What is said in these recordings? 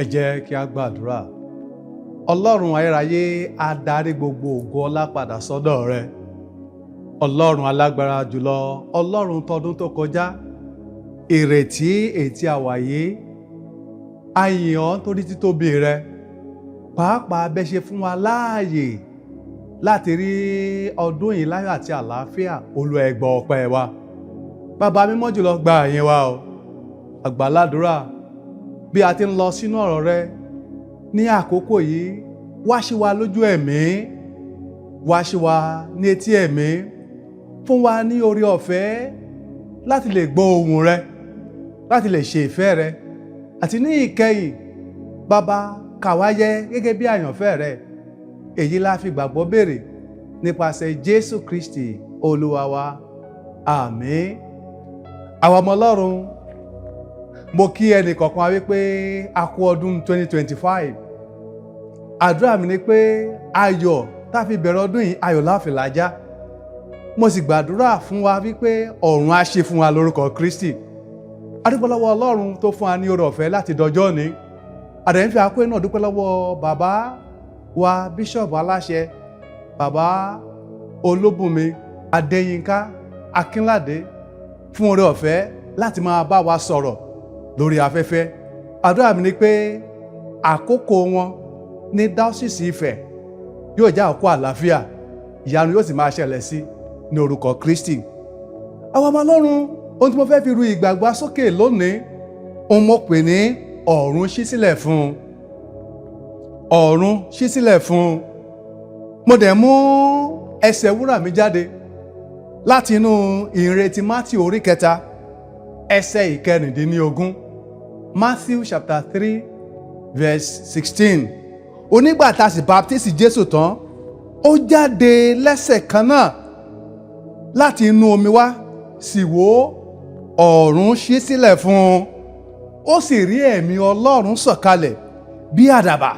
Ẹ jẹ́ kí a gbàdúrà. Ọlọ́run ayérayé, a darí gbogbo ògo ọlá padà sọ́dọ̀ rẹ. Ọlọ́run alágbára jùlọ, Ọlọ́run tọdún tó kọjá, ìrètí ètí àwàyé, a yìn ọ́ nítorí títóbi rẹ, pàápàá bẹ́ ṣe fún wa láàyè láti rí ọdún yìí láyọ̀ àti àlàáfíà. Olúwa, ẹ gbọ́ ọpẹ́ wa. Bàbá mímọ́ jùlọ, gba àyìn wa o. Àgbàládùúrà, bí a ti ń lọ sínú ọ̀rọ̀ rẹ ní àkókò yìí, wá ṣí wa lójú ẹ̀mí, wá ṣí wa ní etí ẹ̀mí, fún wa ní oore ọ̀fẹ́ láti lè gbọ́ ohùn rẹ, láti lè ṣe ìfẹ́ rẹ, àti ní ìkẹyìn, Bàbá, kà wá yẹ gẹ́gẹ́ bí àyànfẹ́ rẹ. Èyí la fi gbàgbọ́ béèrè nípasẹ̀ Jésù Kristi Olúwa wa. Àmín. Àwọn ọmọ Ọlọ́run, mo kí ẹnì kọ̀ọ̀kan wa wípé a kú ọdún 2025. Àdúrà mi ni pé ayọ̀ tá a fi bẹ̀rẹ̀ ọdún yìí, ayọ̀ la fi là á já. Mo sì gbàdúrà fún wa wípé ọ̀run á ṣe fún wa lórúkọ Kristi. A dúpẹ́ lọ́wọ́ Ọlọ́run tó fún wa ní oore ọ̀fẹ́ láti dọjọ́ òní. A dẹ̀ ń fi àkókò náà dúpẹ́ lọ́wọ́ bàbá wa, bíṣọ̀bù aláṣẹ, Bàbá Olúbùnmi Adéyínká Akínládé, fún oore ọ̀fẹ́ láti máa bá wa sọ̀rọ̀ lórí afẹ́fẹ́. Àdúrà mi ni pé àkókò wọn ní Dáọ́sìsì Ifẹ̀ yóò jẹ́ àkókò àlàáfíà, ìyanu yóò sì máa ṣẹlẹ̀ sí ní orúkọ Kristi. Àwọn ọmọ Ọlọ́run, ohun tí mo fẹ́ fi ru ìgbàgbọ́ sókè lónìí, ohun mo pè ní "Ọ̀run ṣí sílẹ̀ fún un". Ọ̀run ṣí sílẹ̀ fún un. Mo dẹ̀ mú ẹsẹ̀ wúrà mi jáde láti inú Ìhìnrere Matthew orí 3, ẹsẹ̀ 16, Matthew chapter 3 verse 16. Ó nígbà tá a sì baptisi Jésù tán, ó jáde lẹ́sẹ̀ kan náà láti inú omi wá, sì wò, ọ̀run ṣí sílẹ̀ fún un, ó sì rí Ẹ̀mí Ọlọ́run sọ̀kalẹ̀ bí àdàbà,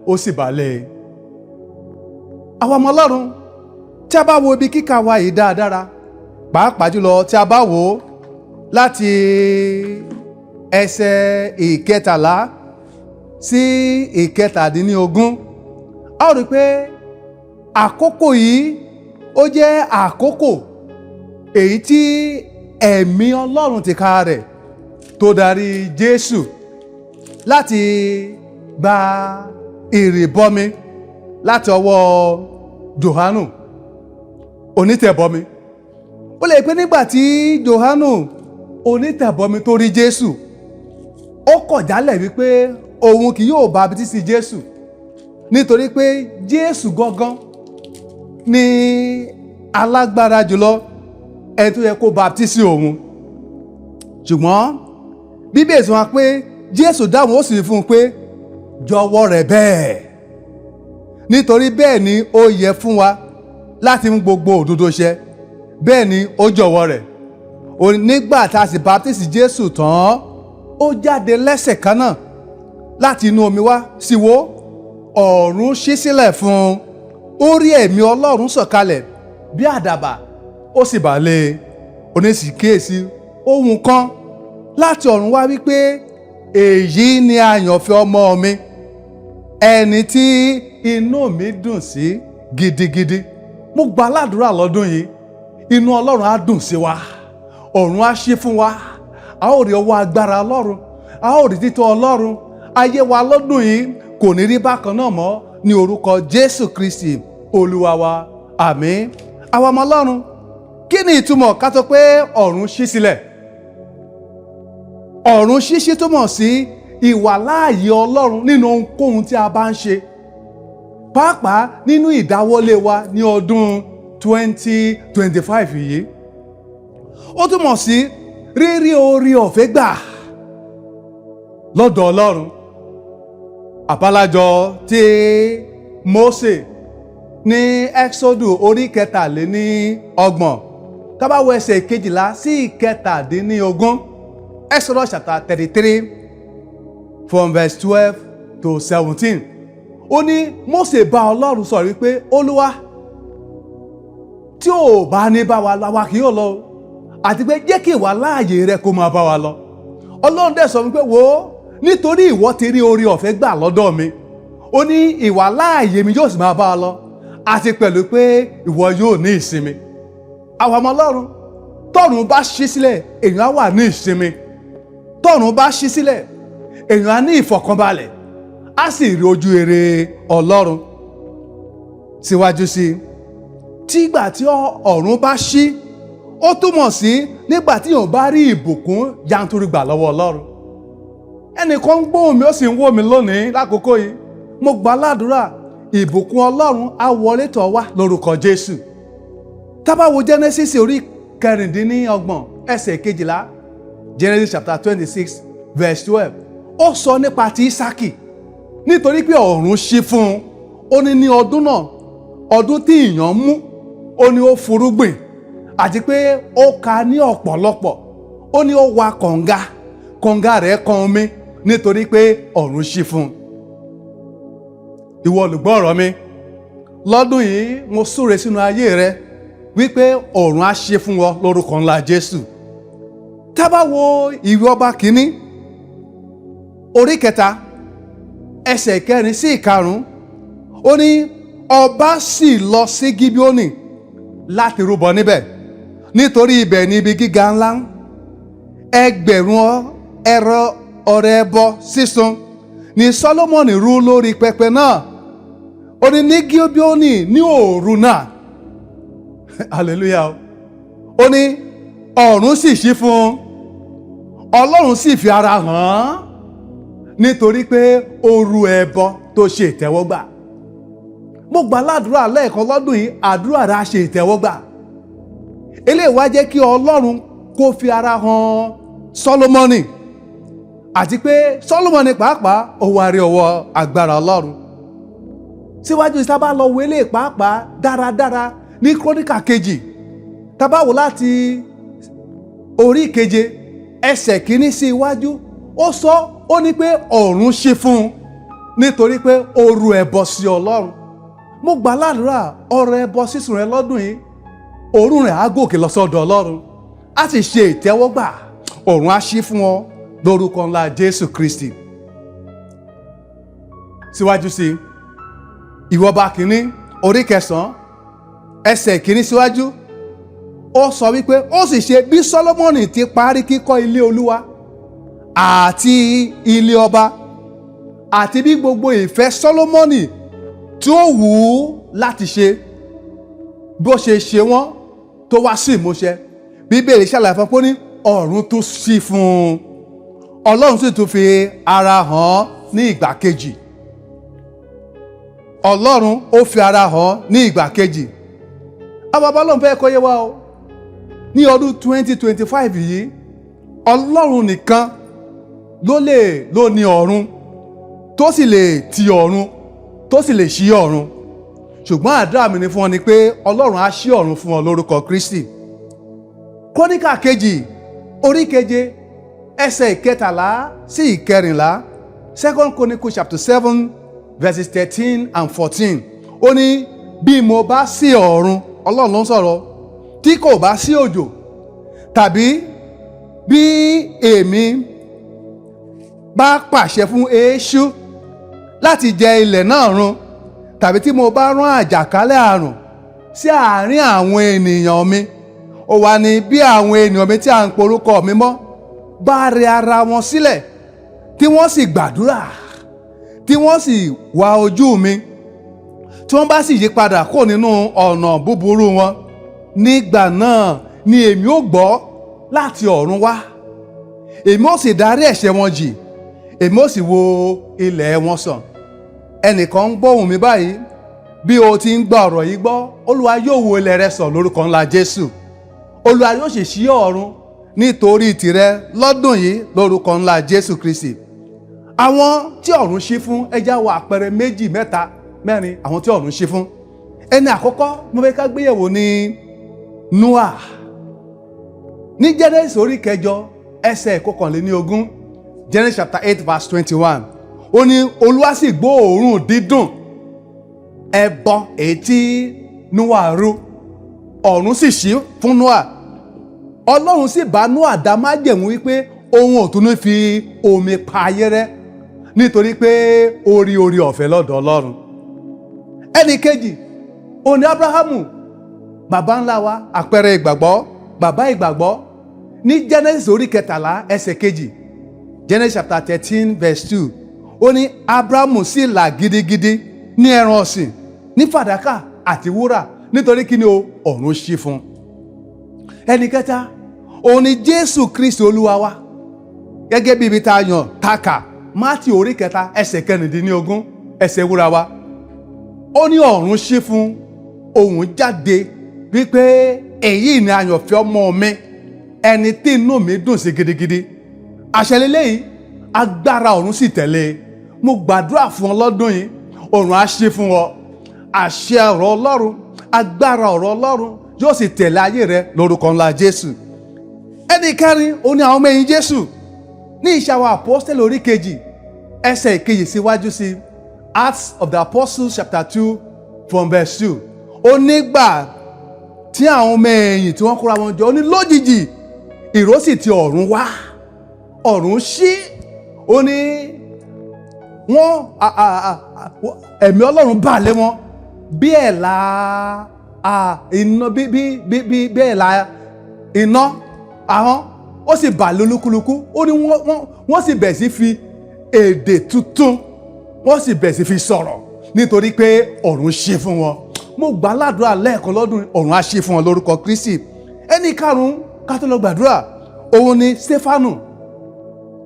ó sì bà lé e. Àwọn ọmọ Ọlọ́run, tí a bá wo ibi kíkà wa yìí dáadáa, pàápàá jùlọ tí a bá wò ó láti ẹsẹ̀ 13 sí 17, a ó rí i pé àkókò yìí, ó jẹ́ àkókò èyí tí Ẹ̀mí Ọlọ́run tìkára rẹ̀ tó darí Jésù láti gba ìrìbọmi láti ọwọ́ Jòhánù Onítẹ̀bọmi. Ó lè pé nígbà tí Jòhánù Onítẹ̀bọmi tó rí Jésù, ó kọ̀ jálẹ̀ wípé òun kì yóò baptisi Jésù, nítorí pé Jésù gangan ní alágbára jùlọ, ẹni tó yẹ kó baptisi òun. Ṣùgbọ́n Bíbélì sọ wá pé Jésù dáhùn, ó sì fún un pé, "Jọ̀wọ́ rẹ̀ bẹ́ẹ̀, nítorí bẹ́ẹ̀ ni ó yẹ fún wa láti mú gbogbo òdodo ṣẹ." Bẹ́ẹ̀ ni ó jọ̀wọ́ rẹ̀. Nígbà tá a sì baptisi Jésù tán, ó jáde lẹ́sẹ̀ kan náà láti inú omi wá, sì wò, ọ̀run ṣí sílẹ̀ fún un, ó rí Ẹ̀mí Ọlọ́run sọ̀kalẹ̀ bí àdàbà, ó sì bà lé e. Oníṣìkíyèsí, ohùn kan láti ọ̀run wá wípé, "Èyí ni àyànfẹ́ ọmọ mi, ẹni tí inú mi dùn sí gidigidi." Mo gbà ládùúrà, lọ́dún yìí, inú Ọlọ́run á dùn sí wa, ọ̀run á ṣí fún wa, a ó rí ọwọ́ agbára Ọlọ́run, a ó rí títọ́ Ọlọ́run. Ayé wa lọ́dún yìí kò ní rí bákan náà mọ́ ní orúkọ Jésù Kristi Olúwa wa. Àmín. Àwọn ọmọ Ọlọ́run, kí ni ìtumọ̀ ká tó pé ọ̀run ṣí sílẹ̀? Ọ̀run ṣíṣí túmọ̀ sí ìwàláàyè Ọlọ́run nínú ohunkóhun tí a bá ń ṣe, pàápàá nínú ìdáwọ́lé wa ní ọdún 2025 yìí. Ó túmọ̀ sí rírí oore ọ̀fẹ́ gbà lọ́dọ̀ Ọlọ́run. Àbálájọ tí Mósè ní Exodus orí 33, tá bá wo ẹsẹ̀ 12 sí 17, Exodus chapter 33 from verse 12 to 17, ó ní Mósè bá Ọlọ́run sọ̀rọ̀ wípé, "Olúwa, Tí ò bá ní bá wa lọ, àwa kì yóò lọ o, àti pé jẹ́ kí ìwà láàyè rẹ kó máa bá wa lọ." Ọlọ́run dẹ̀ sọ wípé, "Wò ó, nítorí ìwọ ti rí oore ọ̀fẹ́ gbà lọ́dọ̀ mi," ó ní, "ìwà láàyè mi yóò sì máa bá wa lọ, àti pẹ̀lú pé ìwọ yóò ní ìsinmi." Àwọn ọmọ Ọlọ́run, tọ́run bá ṣí sílẹ̀, èèyàn á wà ní ìsinmi. Tọ́run bá ṣí sílẹ̀, èèyàn á ní ìfọ̀kànbalẹ̀, á sì rí ojú rere Ọlọ́run. Síwájú sí i, tígbà tí ọ̀run bá ṣí, ó túmọ̀ sí nígbà tí èèyàn bá rí ìbùkún yanturu gbà lọ́wọ́ Ọlọ́run. Ẹnìkan ń gbóhùn mi, ó sì ń wò mí lónìí lákòókò yìí. Mo gbà ládùúrà, ìbùkún Ọlọ́run á wọlé tọ̀ wá lórúkọ Jésù. Tá bá wo Genesis orí 26, ẹsẹ̀ 12, Genesis chapter 26 verse 12, ó sọ nípa ti Ísákì. Nítorí pé ọ̀run ṣí fún un, ó ní ní ọdún náà, ọdún tí ìyàn mú, ó ní ó fúrúgbìn, àti pé ó ka ní ọ̀pọ̀lọpọ̀. Ó ní ó wa kànga, kànga rẹ̀ kan omi, nítorí pé ọ̀run ṣí fún un. Ìwọ olùgbọ́ ọ̀rọ̀ mi lọ́dún yìí, mo súre sínú ayé rẹ wípé ọ̀run á ṣí fún ọ lórúkọ ńlá Jésù. Tá bá wo Ìwé Ọba Kínní orí 3, ẹsẹ̀ 4 sí 5, ó ní ọba sì lọ sí Gíbíónì láti rúbọ níbẹ̀, nítorí ibẹ̀ ní ibi gíga ńlá. 1,000 ẹ̀rọ ọrẹ ẹbọ sísun ní Sólómọ́nì rú lórí pẹpẹ náà. Ó ní ní Gíbíónì ní òru náà, hallelujah, ó ní ọ̀run sì ṣí fún un, Ọlọ́run sì fi ara hàn án, nítorí pé ó rú ẹbọ tó ṣe ìtẹ́wọ́gbà. Mo gbà ládùúrà lẹ́ẹ̀kan lọ́dún yìí, àdúrà rẹ̀ á ṣe ìtẹ́wọ́gbà. Eléyìí wá jẹ́ kí Ọlọ́run kó fi ara hàn Sólómọ́nì, àti pé Sólómọ́nì pàápàá, ó wá rí ọwọ́ agbára Ọlọ́run. Síwájú, tá bá lọ wo eléyìí pàápàá dáradára ní Króníkà Kejì, tá bá wò láti orí 7, ẹsẹ̀ 1 sí iwájú, ó sọ, ó ní pé ọ̀run ṣí fún un nítorí pé ó rú ẹbọ sí Ọlọ́run. Mo gbà ládùúrà, ọrẹ ẹbọ sísun rẹ lọ́dún yìí, òórùn rẹ̀ á gòkè lọ sọ́dọ̀ Ọlọ́run, á sì ṣe ìtẹ́wọ́gbà. Ọ̀run á ṣí fún ọ lórúkọ ńlá Jésù Kristi. Síwájú sí, Ìwé Ọba Kìíní orí 9, ẹsẹ̀ 1 síwájú, ó sọ wípé ó sì ṣe, bí Sólómọ́nì ti parí kíkọ́ ilé Olúwa àti ilé ọba, àti bí gbogbo ìfẹ́ Sólómọ́nì tí ó wù ú láti ṣe, bó ṣe ṣe wọ́n tó wá sí ìmúṣẹ, Bíbélì ṣàlàyé fún pé ní ọ̀run tún ṣí fún un, Ọlọ́run sì tún fi ara hàn ní ìgbà kejì. Ọlọ́run ó fi ara hàn ní ìgbà kejì. Àwọn bàbá, Ọlọ́run fẹ́ kọ́ yé wa o. Ní ọdún 2025 yìí, Ọlọ́run nìkan ló lè ló ní ọ̀run, tó sì lè ti ọ̀run, tó sì lè ṣí ọ̀run. Ṣùgbọ́n àdúrà mi ni fún ọ ni pé Ọlọ́run á ṣí ọ̀run fún ọ lórúkọ Kristi. Króníkà Kejì orí 7, ẹsẹ̀ 13 sí 14, Second Chronicles chapter 7 verses 13 and 14, ó ní, "Bí mo bá sí ọ̀run," Ọlọ́run ló ń sọ̀rọ̀, "tí kò bá sí òjò, tàbí bí èmi bá pàṣẹ fún eéṣú láti jẹ ilẹ̀ náà run, tàbí tí mo bá rán àjàkálẹ̀ àrùn sí àárín àwọn ènìyàn mi," ó wà ní, "bí àwọn ènìyàn mi tí à ń porúkọ mi mọ́ bá rẹ ara wọn sílẹ̀, tí wọ́n sì gbàdúrà, tí wọ́n sì wá ojú mi, tí wọ́n bá sì yí padà kó nínú ọ̀nà búburú wọn, nígbà náà ni èmi ó gbọ́ láti ọ̀run wá, èmi ó sì dárí ẹ̀ṣẹ̀ wọn jì, èmi ó sì wo ilẹ̀ wọn sàn." Ẹnìkan ń gbóhùn mi báyìí. Bí o ti ń gba ọ̀rọ̀ yìí gbọ́, Olúwa yóò wo ilẹ̀ rẹ sàn lórúkọ ńlá Jésù. Olúwa yóò sì ṣí ọ̀run nítorí tìrẹ lọ́dún yìí lórúkọ ńlá Jésù Kristi. Àwọn tí ọ̀run ṣí fún, ẹ jẹ́ á wo àpẹẹrẹ méjì, mẹ́ta, mẹ́rin, àwọn tí ọ̀run ṣí fún. Ẹni àkọ́kọ́ mo fẹ́ ká gbéyẹ̀wò ní Noah. Ní Genesis orí 8, ẹsẹ̀ 21, Genesis chapter 8 verse 21, ó ní Olúwa sì gbọ́ òórùn dídùn ẹbọ èyí tí Noah rú. Ọ̀run sì ṣí fún Noah. Ọlọ́run sì bá Noah dá májẹ̀mú wípé òun ò tún ní fi omi pa ayé rẹ́, nítorí pé ó rí oore ọ̀fẹ́ lọ́dọ̀ Ọlọ́run. Ẹnì kejì òní, Abrahamu, bàbá ńlá wa, àpẹẹrẹ ìgbàgbọ́, bàbá ìgbàgbọ́. Ní Genesis orí 13 ẹsẹ̀ 2, Genesis chapter 13 verse 2, ó ní Abrahamu sì là gidigidi ní ẹran ọ̀sìn, ní fàdákà àti wúrà, nítorí kí ni o? Ọ̀run ṣí fún un. Ẹnì kẹta òun ni Jésù Kristi Olúwa wa, gẹ́gẹ́ bí ibi tá a yàn tá a kà, Mátì orí 3 ẹsẹ̀ 16, ẹsẹ̀ wúra wa. Ó ní ọ̀run ṣí fún, ohùn jáde wípé, "Èyí ni àyànfẹ́ ọmọ mi, ẹni tí inú mi dùn sí gidigidi." Àṣẹ lélẹ́yìí, agbára ọ̀run sì tẹ̀lé. Mo gbàdúrà fún ọ lọ́dún yìí, ọ̀run á ṣí fún ọ. Àṣẹ ọ̀rọ̀ Ọlọ́run, agbára ọ̀rọ̀ Ọlọ́run yóò sì tẹ̀lé ayé rẹ lórúkọ ńlá Jésù. Ẹnì kẹrin ó ní àwọn ọmọ ẹ̀yìn Jésù. Ní Ìṣe Àwọn Àpọ́sítélì orí 2 ẹsẹ̀ 2 síwájú sí, Acts of the Apostles chapter 2 from verse 2, ó nígbà tí àwọn ọmọ ẹ̀yìn tí wọ́n kóra wọn jọ, ó ní lójijì ìró sì ti ọ̀run wá, ọ̀run ṣí. Ó ní wọ́n ẹ̀mí Ọlọ́run bà lé wọn bí ẹ̀là iná, bí ẹ̀là iná ahọ́n, ó sì bà lé olúkúlùkù. Ó ní wọ́n sì bẹ̀ sí fi èdè tuntun, wọ́n sì bẹ̀ sí fi sọ̀rọ̀, nítorí pé ọ̀run ṣí fún wọn. Mo gbà ládùúrà lẹ́ẹ̀kan lọ́dún, ọ̀run á ṣí fún wọn lórúkọ Kristi. Ẹni karùn-ún ká tó lọ gbàdúrà, òun ni Stefanu.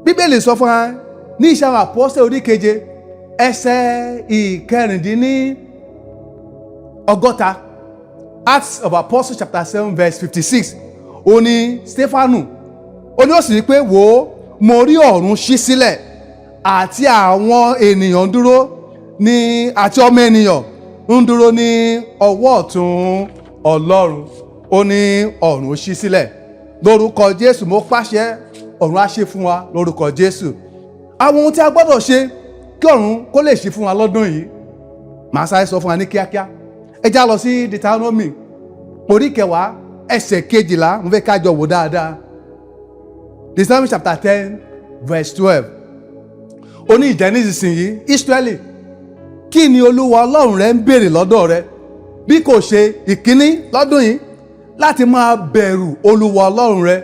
Bíbélì sọ fún wa ní Ìṣe Àwọn Àpọ́sítélì orí 7 ẹsẹ̀ 66, Acts of Apostles chapter 7 verse 56. Ó ní Stefanu, ó ní ó sì rí pé, "Wò ó, mo rí ọ̀run ṣí sílẹ̀, àti àwọn ènìyàn dúró ní àti ọmọ ènìyàn ń dúró ní ọwọ́ ọ̀tún Ọlọ́run." Ó ní ọ̀run ṣí sílẹ̀. Lórúkọ Jésù, mo pàṣẹ, ọ̀run á ṣí fún wa lórúkọ Jésù. Àwọn ohun tí a gbọ́dọ̀ ṣe kí ọ̀run kó lè ṣí fún wa lọ́dún yìí, màá sáré sọ fún wa ní kíákíá. Ẹ já lọ sí Deuteronomy orí 10 ẹsẹ̀ 12. Mo fẹ́ ká jọ wò dáadáa. Deuteronomy chapter 10 verse 12. Ó ní, "Ǹjẹ́ nísinsìnyí, Ísírẹ́lì, kí ni Olúwa Ọlọ́run rẹ ń béèrè lọ́dọ̀ rẹ bí kò ṣe, ìkíní lọ́dún yìí, láti máa bẹ̀rù Olúwa Ọlọ́run rẹ,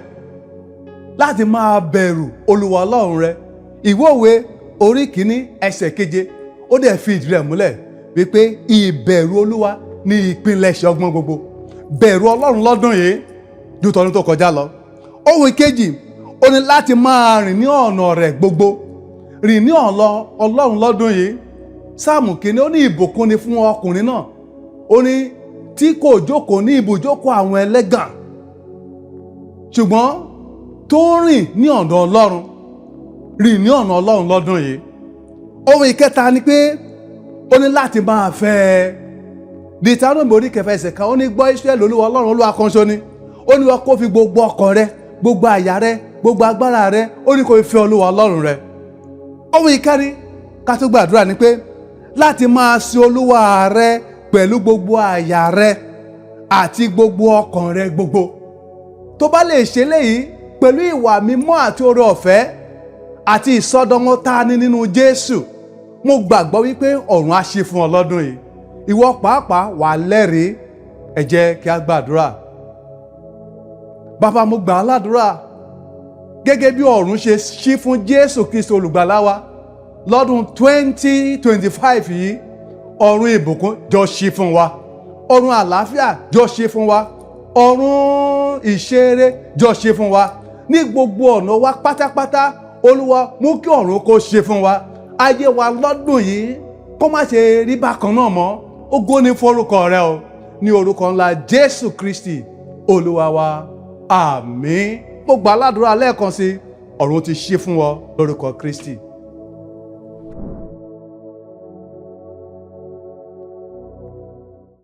láti máa bẹ̀rù Olúwa Ọlọ́run rẹ?" Ìwé Òwe orí 1 ẹsẹ̀ 7, ó dẹ̀ fi ìdí rẹ̀ múlẹ̀ wípé ìbẹ̀rù Olúwa ní ìpilẹ̀ṣẹ̀ ọgbọ́n gbogbo. Bẹ̀rù Ọlọ́run lọ́dún yìí ju tọdún tó kọjá lọ. Ohun ìkejì, ó ní láti máa rìn ní ọ̀nà rẹ̀ gbogbo. Rìn ní ọ̀nà Ọlọ́run lọ́dún yìí. Sáàmù 1, ó ní ìbùkún ni fún ọkùnrin náà, ó ní tí kò jókòó ní ibùjókòó àwọn ẹlẹ́gàn, ṣùgbọ́n tó ń rìn ní ọ̀nà Ọlọ́run. Rìn ní ọ̀nà Ọlọ́run lọ́dún yìí. Ohun ìkẹta ni pé ó ní láti máa fẹ́ ẹ. Deuteronomy orí 6 ẹsẹ̀ 1, ó ní, "Gbọ́, Ísírẹ́lì, Olúwa Ọlọ́run, Olúwa kan ṣo ni." Ó ní wọ́n kó fi gbogbo ọkàn rẹ, gbogbo àyà rẹ, gbogbo agbára rẹ, ó ní kó fi fẹ́ Olúwa Ọlọ́run rẹ. Ohun ìkẹrin ká tó gbàdúrà ni pé láti máa sin Olúwa rẹ pẹ̀lú gbogbo àyà rẹ àti gbogbo ọkàn rẹ gbogbo. Tó bá lè ṣe léyìí pẹ̀lú ìwà mímọ́ àti oore ọ̀fẹ́ àti ìsọdọmọ tá a ní nínú Jésù, mo gbàgbọ́ wípé ọ̀run á ṣí fún ọ lọ́dún yìí. Ìwọ pàápàá wà lẹ́rìí. Ẹ jẹ́ kí a gbàdúrà. Bàbá, mo gbà á ládùúrà, gẹ́gẹ́ bí ọ̀run ṣe ṣí fún Jésù Kristi olùgbàlà wa lọ́dún 2025 yìí, ọ̀run ìbùkún jọ ṣí fún wa, ọ̀run àlàáfíà jọ ṣí fún wa, ọ̀run ìṣeré jọ ṣí fún wa ní gbogbo ọ̀nà wa pátápátá. Olúwa, mú kí ọ̀run kó ṣí fún wa. Ayé wa lọ́dún yìí kó má ṣe rí bákan náà mọ́. Ògo ni forúkọ rẹ o, ní orúkọ ńlá Jésù Kristi Olúwa wa, àmín. Mo gbà ládùúrà lẹ́ẹ̀kan sí, ọ̀run ti ṣí fún ọ lórúkọ Kristi.